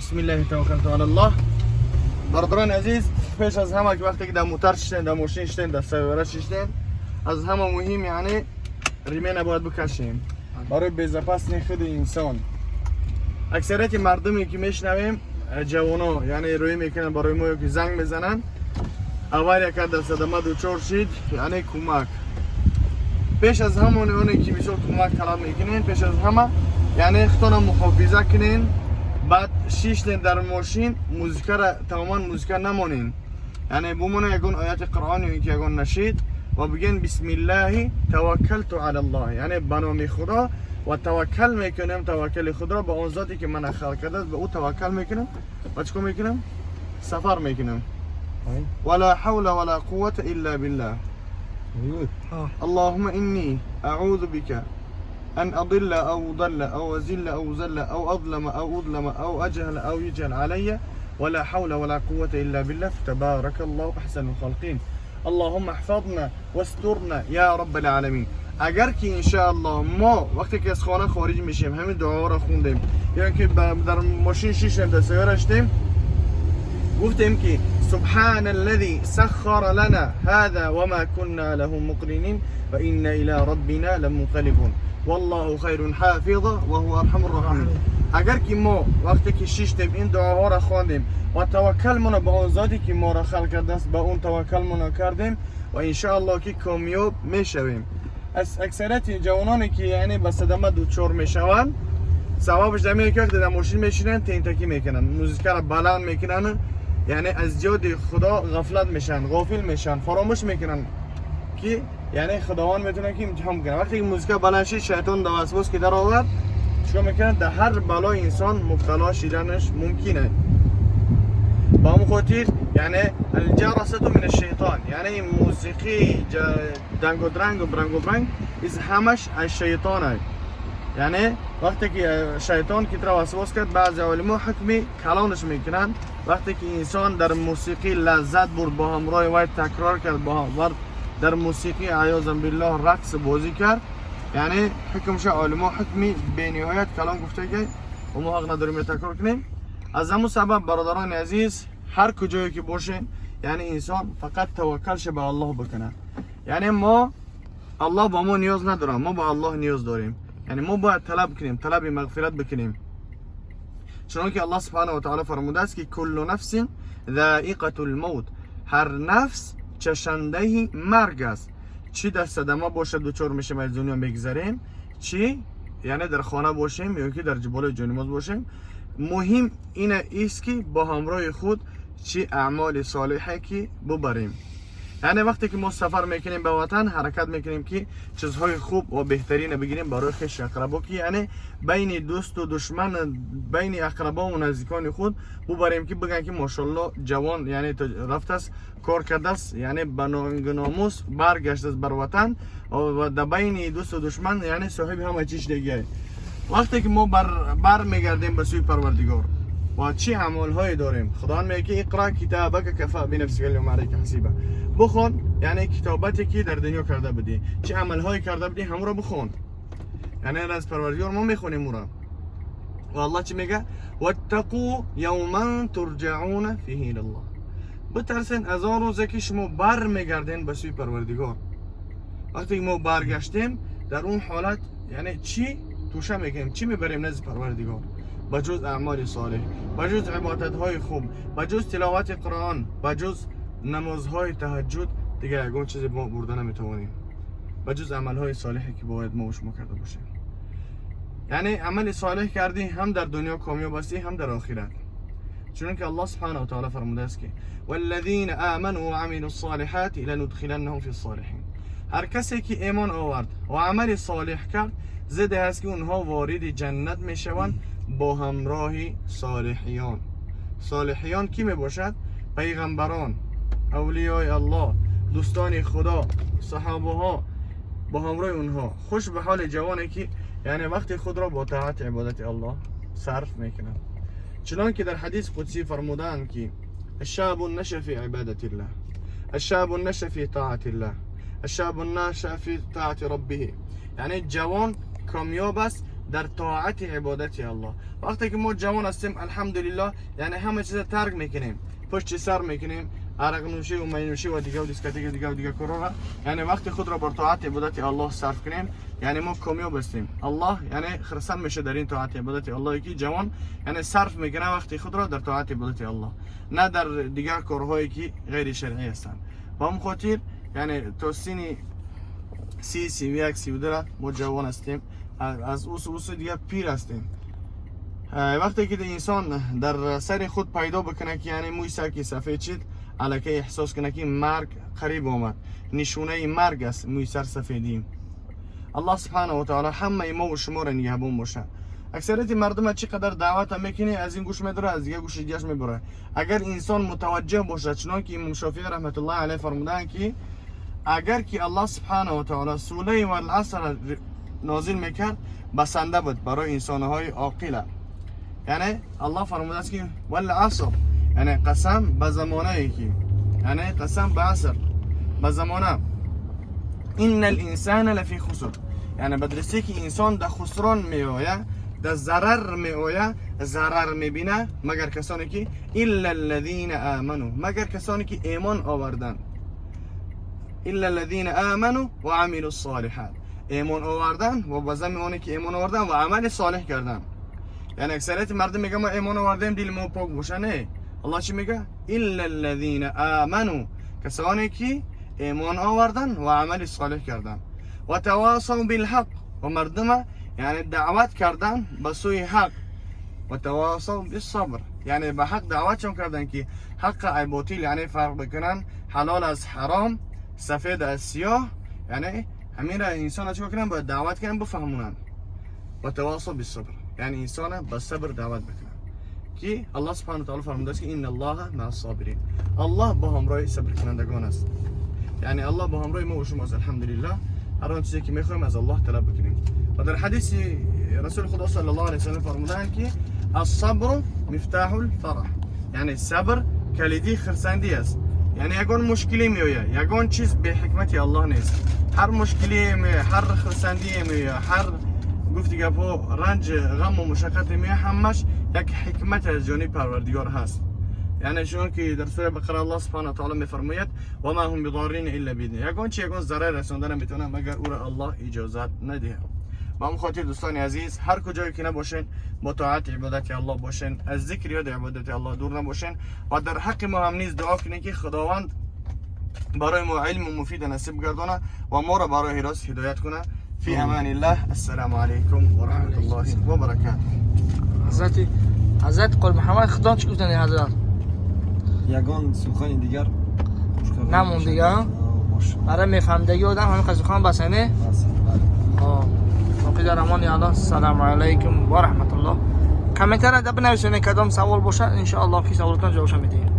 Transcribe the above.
بسم الله توکلت علی الله. برادران عزیز، پیش از همه که وقتی که در موتر شیشتین، در ماشین شیشتین، در سیاره شیشتین، از همه مهم یعنی ремень باید بکشیم برای безопасный خود انسان. اکثریت مردمی که میشنویم، جوانا یعنی روی میکنن برای ما که زنگ میزنن، авария کرد، در صدمه دچار شد، یعنی کمک. پیش از همون اونه که میشه کمک طلب میکنین، پیش از همه یعنی خودتون محافظه کنین. بعد شیشتین در ماشین، موزیکا را تماما موزیکا نمانین، یعنی بمونه یگون آیات قرآن یا اینکه یگون نشید و بگین بسم الله توکلت علی الله، یعنی به نام خدا و توکل میکنم، توکل خود را به آن ذاتی که من خلق کرده است، به او توکل میکنم و چیکار میکنم؟ سفر میکنم. ولا حول ولا قوة الا بالله. اللهم إني أعوذ بك أن أضل أو أضل أو أزل أو زل أو أظلم أو أظلم أو أجهل أو يجهل علي ولا حول ولا قوة إلا بالله، تبارك الله أحسن الخالقين. اللهم احفظنا واسترنا يا رب العالمين. اگر که انشاءالله ما وقتی که از خانه خارج میشیم همین دعا را خوندیم یا اینکه در ماشین شیشتیم، در سیاره شدیم، گفتیم که سبحان الذي سخر لنا هذا وما كنا له مقرنين وإنا إلى ربنا لمنقلبون والله خير حافظا وهو أرحم الراحمين. اگر که ما وقتی که شیشتیم این دعاها را خواندیم و توکل ما به آن ذاتی که ما را خلق کرده است، به اون توکل ما کردیم و انشاءالله که کامیاب میشویم. از اکثریت جوانانی که یعنی به صدمه دچار میشوند، سببش در اینه که وقتی در ماشین میشینن تینتکی میکنن، موزیکا را بلند میکنن، یعنی از یاد خدا غفلت میشن، غافل میشن، فراموش میکنن که یعنی خداوند میتونه که امتحان کنه. وقتی که موزیکا بلند شد، شیطان در وسواس که در آورد، چیکار میکنه؟ در هر بلای انسان مبتلا شدنش ممکنه. با همون خاطر یعنی الجرسة من الشیطان، یعنی موسیقی دنگ و درنگ و برنگ و برنگ از همش از شیطانه. یعنی وقتی که شیطان که تر وسواس کرد، بعضی علما حکمی کلانش میکنن. وقتی که انسان در موسیقی لذت برد، با همراه وی تکرار کرد، با هم در موسیقی عیاذا بالله رقص بازی کرد، یعنی حکمش علما حکمی به نهایت کلان گفته که و ما حق نداریم تکرار کنیم. از همون سبب برادران عزیز، هر کجایی که باشین، یعنی انسان فقط توکلش به الله بکنه. یعنی ما الله با ما نیاز نداره، ما با الله نیاز داریم. یعنی ما باید طلب کنیم، طلب مغفرت بکنیم، چون که الله سبحانه و تعالی فرموده است که کل نفس ذائقة الموت، هر نفس چشنده مرگ است. چی در صدمه باشه دچار میشیم، از دنیا میگذریم، چی یعنی در خانه باشیم یا که در جبال جانماز باشیم. مهم این است که با همراه خود چی اعمال صالحه که ببریم. یعنی وقتی که ما سفر میکنیم به وطن، حرکت میکنیم که چیزهای خوب و بهترین بگیریم برای خویش اقربا، که یعنی بین دوست و دشمن، بین اقربا و نزدیکان خود ببریم که بگن که ماشاءالله جوان یعنی رفت است، کار کرده است، یعنی به ننگ ناموس برگشت است بر وطن و در بین دوست و دشمن یعنی صاحب همه چیز دیگه. وقتی که ما بر میگردیم به سوی پروردگار و چی عمل های داریم، خدا میگه که اقرا کتابک کفا بنفسک اليوم عليك حسیبا. بخون، یعنی کتابتی که در دنیا کرده بودی، چه عمل های کرده بودی، هم رو بخون. یعنی از پروردگار ما میخونیم او را و الله چی میگه؟ واتقوا یوما ترجعون فیه الى الله. بترسین از آن روزی که شما بر میگردین به سوی پروردگار. وقتی که ما برگشتیم، در اون حالت یعنی چی توشه میکنیم، چی میبریم نزد پروردگار؟ بجز اعمال صالح، بجز عبادت های خوب، بجز تلاوت قرآن، بجز نمازهای تهجد، دیگه یگان چیزی ما برده نمیتوانیم بجز عمل های صالحی که باید ما و شما کرده باشیم. یعنی عمل صالح کردی، هم در دنیا کامیاب هستی، هم در آخرت، چون که الله سبحانه و تعالی فرموده است که والذین آمنوا وعملوا الصالحات لندخلنهم فی الصالحین. هر کسی که ایمان آورد و عمل صالح کرد، زده است که اونها وارد جنت میشوند با همراه صالحیان. صالحیان کی می باشد؟ پیغمبران، اولیای الله، دوستان خدا، صحابه ها، با همراه اونها. خوش به حال جوانی که یعنی وقت خود را با طاعت عبادت الله صرف میکنند. چنان که در حدیث قدسی فرمودند که الشاب نشأ في عبادة الله، الشاب نشأ في طاعة الله، الشاب نشأ في طاعة ربه. یعنی جوان کامیاب است. در طاعت عبادت الله. وقتی که ما جوان هستیم، الحمدلله، یعنی همه چیز ترک میکنیم، پشت سر میکنیم، عرق نوشی و می نوشی و دیگه و دیسکتیک دیگه و دیگه کارا. یعنی وقتی خود را بر طاعت عبادت الله صرف کنیم، یعنی ما کامیاب هستیم. الله یعنی خرسند میشه در این طاعت عبادت الله که جوان یعنی صرف میکنه وقتی خود را در طاعت عبادت الله، نه در دیگر کارهایی که غیر شرعی هستند. با هم خاطر یعنی تا سینی 30، 31، 32 ما جوان هستیم، از اوس دیگه پیر هستیم. وقتی که انسان در سر خود پیدا بکنه که یعنی موی سر که سفید شد، الکی احساس کنه که مرگ قریب آمد. نشونه مرگ است موی سر سفیدی. الله سبحانه و تعالی همه ما و شما را نگهبان باشه. اکثریت مردم چقدر دعوت میکنی، از این گوش میداره، از دیگه گوش دیگهش میبره. اگر انسان متوجه باشه، چنان که امام شافعی رحمت الله علیه فرمودن که اگر که الله سبحانه و تعالی سوره والعصر نازل میکرد، بسنده بود برای انسانهای عاقله. یعنی الله فرموده است که والعصر، یعنی قسم به زمانه ای که، یعنی قسم به عصر، به زمانه، ان الانسان لفی خسر، یعنی به که انسان در خسران می آید، در ضرر می آید، ضرر می بینه، مگر کسانی که الا الذين آمنوا، مگر کسانی که ایمان آوردن. الا الذين آمنوا وعملوا الصالحات، ایمان آوردن و به زمانی که ایمان آوردن و عمل صالح کردن. یعنی اکثریت مردم میگه ما ایمان آوردیم، دل ما پاک باشه. نه، الله چی میگه؟ الا الذين آمنوا، کسانی که ایمان آوردن و عمل صالح کردن، و تواصوا بالحق، و مردم یعنی دعوت کردن به سوی حق، و تواصوا بالصبر، یعنی به حق دعوتشون کردن که حق ای باطل یعنی فرق بکنن، حلال از حرام، سفید از سیاه. یعنی همین را انسان چیکار کنن؟ باید دعوت کنن، بفهمونن. و تواصوا بالصبر، یعنی انسان به صبر دعوت بکنن که الله سبحانه و تعالی فرموده است که ان الله مع الصابرین، الله با همراه صبر کنندگان است. یعنی الله با همراه ما و شما است. الحمدلله، هر آن چیزی که میخوایم از الله طلب بکنیم. و در حدیث رسول خدا صلی الله علیه وسلم فرمودند که الصبر مفتاح الفرح، یعنی صبر کلیدی خرسندی است. یعنی یگان مشکلی میآید، یگان چیز به حکمت الله نیست. هر مشکلی می، هر خرسندی می، هر گفتی گپا رنج، غم و مشقت می، همش یک حکمت از جانب پروردگار هست. یعنی چون که در سوره بقره الله سبحانه و تعالی میفرماید و ما هم بضارین الا باذنه، یگان چی یگان ضرر رساندن نمیتونه مگر او را الله اجازت ندهه. با هم خاطر دوستان عزیز، هر کجایی که نباشین، با طاعت عبادت الله باشین، از ذکر یاد عبادت الله دور نباشین و در حق ما هم نیز دعا کنین که خداوند برای ما علم مفید نصیب گردانه و ما را برای راست هدایت کنه. فی امان الله، السلام علیکم و رحمت الله و برکاته. حضرت قول محمد خدا چی گفتن حضرت؟ Ягон сухани дигар хуш карда. Намонд дига? Бош. Барои мефаҳмидагӣ одам ҳамин қадр сухан басе, не? Бас, бале. Хоб, боқӣ дар амони аллоҳ. Ассалому алайкум ва раҳматуллоҳ. Комментарияда бинависонед, кадом савол бошад, иншоаллоҳ ки саволотон ҷавобша медиҳем.